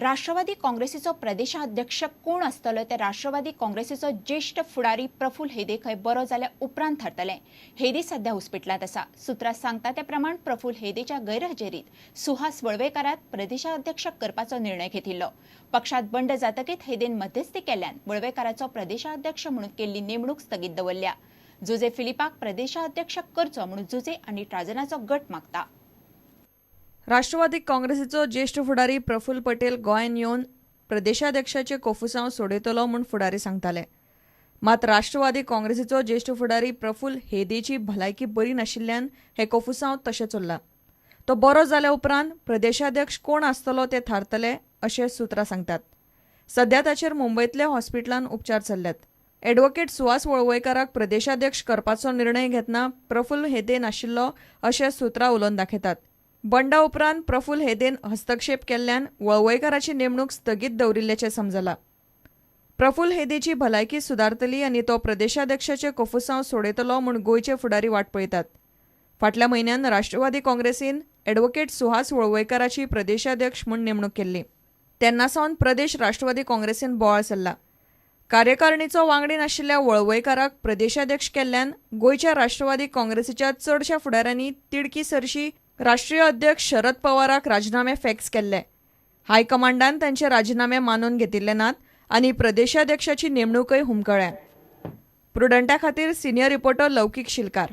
राष्ट्रवादी काँग्रेसीचो प्रदेशाध्यक्ष कोण आसतलो ते राष्ट्रवादी काँग्रेसीचो ज्येश्ठ फुडारी प्रफुल्ल हेदे खंय बरो जाल्या उपरांत थारतलें. हेदे सध्या हॉस्पिटलांत आसा. सुत्रां सांगता ते प्रमाण प्रफुल्ल हेदेच्या गैरहजेरीत सुहास वळवयकाराक प्रदेशाध्यक्ष करपाचो निर्णय घेतिल्लो. पक्षात बंड जातकीत हेदेन मध्यस्थी केल्ल्यान वळवयकाराचो प्रदेशाध्यक्ष म्हणून केल्ली नेमणूक स्थगीत दवरल्या. जुजे फिलिपाक प्रदेशाध्यक्ष करचो म्हणून जुजे आनी ट्राजनाचो गट मागता. राष्ट्रवादी काँग्रेसीचो ज्येश्ठ फुडारी प्रफुल्ल पटेल गोंयांत येवन प्रदेशाध्यक्षाचे कोफुसांव सोडयतलो म्हूण फुडारी सांगताले. मात राष्ट्रवादी काँग्रेसीचो ज्येश्ठ फुडारी प्रफुल्ल हेदेची भलायकी बरी नाशिल्ल्यान हे कोफुसांव तशें चल्लां. तो बरो जाल्या उपरांत प्रदेशाध्यक्ष कोण आसतलो ते थारतले अशें सुत्रां सांगतात. सध्या ताचेर मुंबयतल्या हॉस्पिटलांत उपचार चल्ल्यात. एडवोकेट सुहास वळवयकाराक प्रदेशाध्यक्ष करपाचो निर्णय घेतना प्रफुल्ल हेदे नाशिल्लो अशें सुत्रां उलोवन दाखयतात. बंडा उपरांत प्रफुल्ल हेदेन हस्तक्षेप केल्ल्यान वळवयकाराची नेमणूक स्थगीत दवरिल्ल्याचें समजलां. प्रफुल्ल हेदेची भलायकी सुदारतली आनी तो प्रदेशाध्यक्षाचे कोफुसांव सोडयतलो म्हूण गोंयचे फुडारी वाट पळयतात. फाटल्या म्हयन्यान राष्ट्रवादी काँग्रेसीन एडवोकेट सुहास वळवयकाराची प्रदेशाध्यक्ष म्हूण नेमणूक केल्ली. तेन्ना सावन प्रदेश राष्ट्रवादी काँग्रेसीन बोवाळ चल्ला. कार्यकारिणीचो वांगडी नाशिल्ल्या वळवयकाराक प्रदेशाध्यक्ष केल्ल्यान गोंयच्या राष्ट्रवादी काँग्रेसीच्या चडशा फुडाऱ्यांनी तिडकी सरशी राष्ट्रीय अध्यक्ष शरद पवाराक राजीनामे फॅक्स केल्ले. हायकमांडान तांचे राजीनामे मानून घेतिल्ले नात आनी प्रदेशाध्यक्षाची नेमणूकय हुमकळ्या. प्रुडंटा खातीर senior reporter Laukik Shilkar.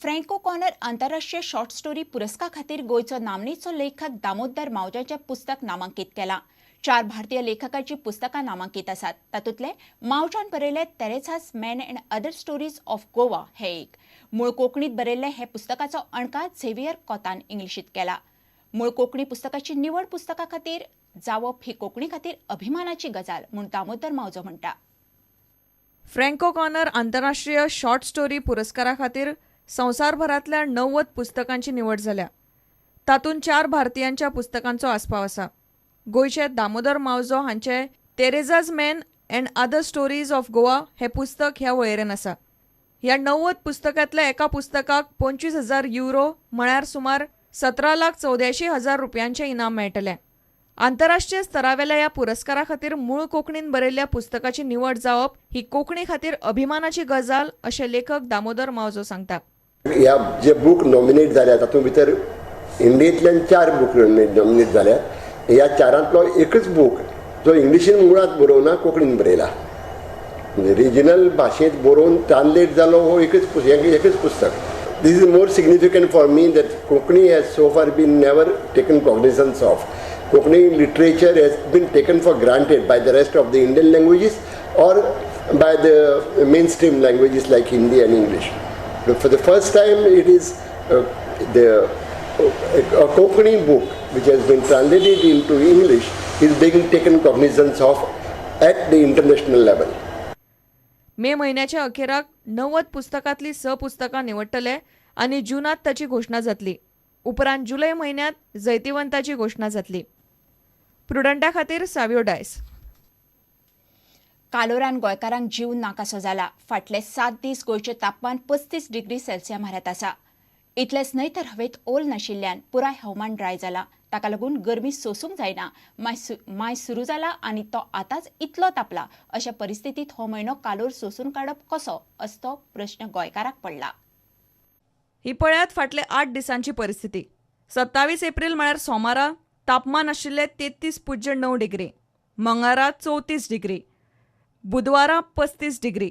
Frank O'Connor आंतरराष्ट्रीय शॉर्ट स्टोरी पुरस्कार खातीर गोंयचो नामनेचो लेखक दामोदर मावज्याचें पुस्तक नामांकीत केलां. 4 भारतीय लेखकांची पुस्तकां नामांकीत आसात. तातूंतले मावज्यान बरयल्ले Teresa's man and other stories of Goa हे एक. मूळ कोंकणीत बरयल्ले हे पुस्तकाचो अणकार झेवियर कोतान इंग्लिशींत केला. मूळ कोंकणी पुस्तकाची निवड पुस्तका खातीर जावप ही कोंकणी खातीर अभिमानाची गजाल म्हूण दामोदर मावजो म्हणटा. फ्रँक ओकॉनर आंतरराष्ट्रीय शॉर्ट स्टोरी पुरस्कारा खातीर संवसारभरांतल्या 90 पुस्तकांची निवड जाल्या. तातूंत 4 भारतीयांच्या पुस्तकांचो आस्पाव आसा. गोंयचे दामोदर मावजो हांचे Teresa's man and other stories of Goa हे पुस्तक ह्या वळेरेन आसा. ह्या 90 पुस्तकांतल्या एका पुस्तकाक 25,000 युरो म्हळ्यार सुमार 17,84,000 रुपयांचें इनाम मेळटलें. आंतरराष्ट्रीय स्तरावेल्या ह्या पुरस्कारा खातीर मूळ कोंकणीन बरयल्ल्या पुस्तकाची निवड जावप ही कोंकणी खातीर अभिमानाची गजाल अशें लेखक दामोदर मावजो सांगता. ह्या जे बूक नॉमिनेट जाल्या तातूंत भितर इंडियेंतल्यान 4 बूक नॉमिनेट जाल्या. ह्या 4ांतलो एकच बूक जो इंग्लिशीन मुळांत बरोवना कोंकणीन बरयला. रिजनल भाशेंत बरोवन ट्रान्सलेट जालो हो एकच पुस्तक. This is more significant for me that Konkani has so far been never taken cognizance of. Konkani literature has been taken for granted by the rest of the Indian languages or by the mainstream languages like Hindi and English. But for the first time it is a Konkani book which has been translated into English is being taken cognizance of at the international level. मे म्हयन्याच्या अखेराक 90 पुस्तकांतली 6 पुस्तकां निवडटले आनी जूनांत ताची घोशणा जातली. उपरांत जुलय म्हयन्यांत जैतिवंताची घोशणा जातली. प्रुडंटा खातीर सावियो डायस. कालोरान गोंयकारांक जीव नाकासो जाला. फाटले 7 दीस गोंयचें तापमान 35 डिग्री सेल्सियस म्हऱ्यांत आसा. इतलेंच न्हय तर हवेंत ओल नाशिल्ल्यान पुराय हवामान ड्राय जाला. ताका लागून गरमी सोसूंक जायना. माय सुरू जाला आनी तो आतांच इतलो तापला. अशा परिस्थितींत हो म्हयनो कालोर सोसून काडप कसो असो प्रश्न गोंयकाराक पडला. ही पळयात फाटले 8 दिसांची परिस्थिती. 27 एप्रील म्हळ्यार सोमारा तापमान आशिल्लें 33.9 डिग्री, मंगळारा 34 डिग्री, बुधवारा 35 डिग्री,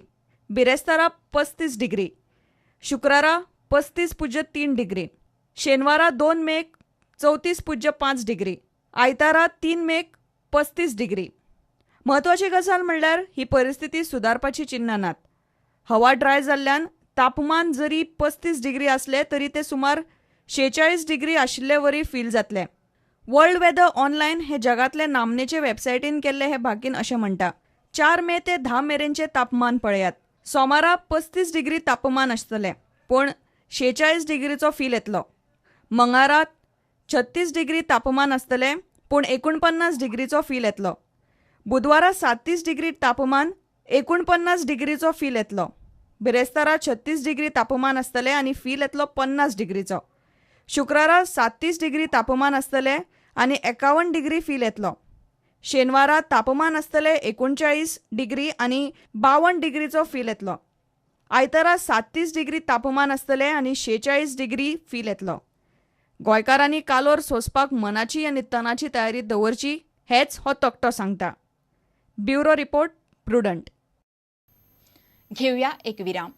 बिरेस्तारा 35 डिग्री, शुक्रारा 35.3 डिग्री, शेनवारा 2 मेक 34.5 डिग्री, आयतारा 3 मेक 35 डिग्री. म्हत्वाची गजाल म्हणल्यार ही परिस्थिती सुदारपाची चिन्नां नात. हवा ड्राय जाल्ल्यान तापमान जरी 35 डिग्री आसलें तरी ते सुमार 46 डिग्री आशिल्ले वरी फील जातलें. वर्ल्ड वेदर ऑनलायन हे जगांतले नामनेचे वेबसायटीन केल्ले हे भाकीन अशें म्हणटा. 4 मे ते 10 मेरेनचें तापमान पळयात. सोमारा 35 डिग्री तापमान आसतलें पूण 46 डिग्रीचो फील येतलो. मंगळारा 36 डिग्री तापमान आसतलें पूण 49 डिग्रीचो फील येतलो. बुधवारा 37 डिग्री तापमान, 49 डिग्रीचो फील येतलो. बिरेस्तारा 36 डिग्री तापमान आसतलें आनी फील येतलो 50 डिग्रीचो. शुक्रारा 37 डिग्री तापमान आसतलें आनी 51 डिग्री फील येतलो. शेनवारा तापमान आसतलें 39 डिग्री आनी 52 डिग्रीचो फील येतलो. आयतारा 37 डिग्री तापमान आसतलें आनी 46 डिग्री फील येतलो. गोंयकारांनी कालोर सोंसपाक मनाची आनी तनाची तयारी दवरची हेच हो तकटो सांगता. Bureau report, Prudent. घेवया एक विराम.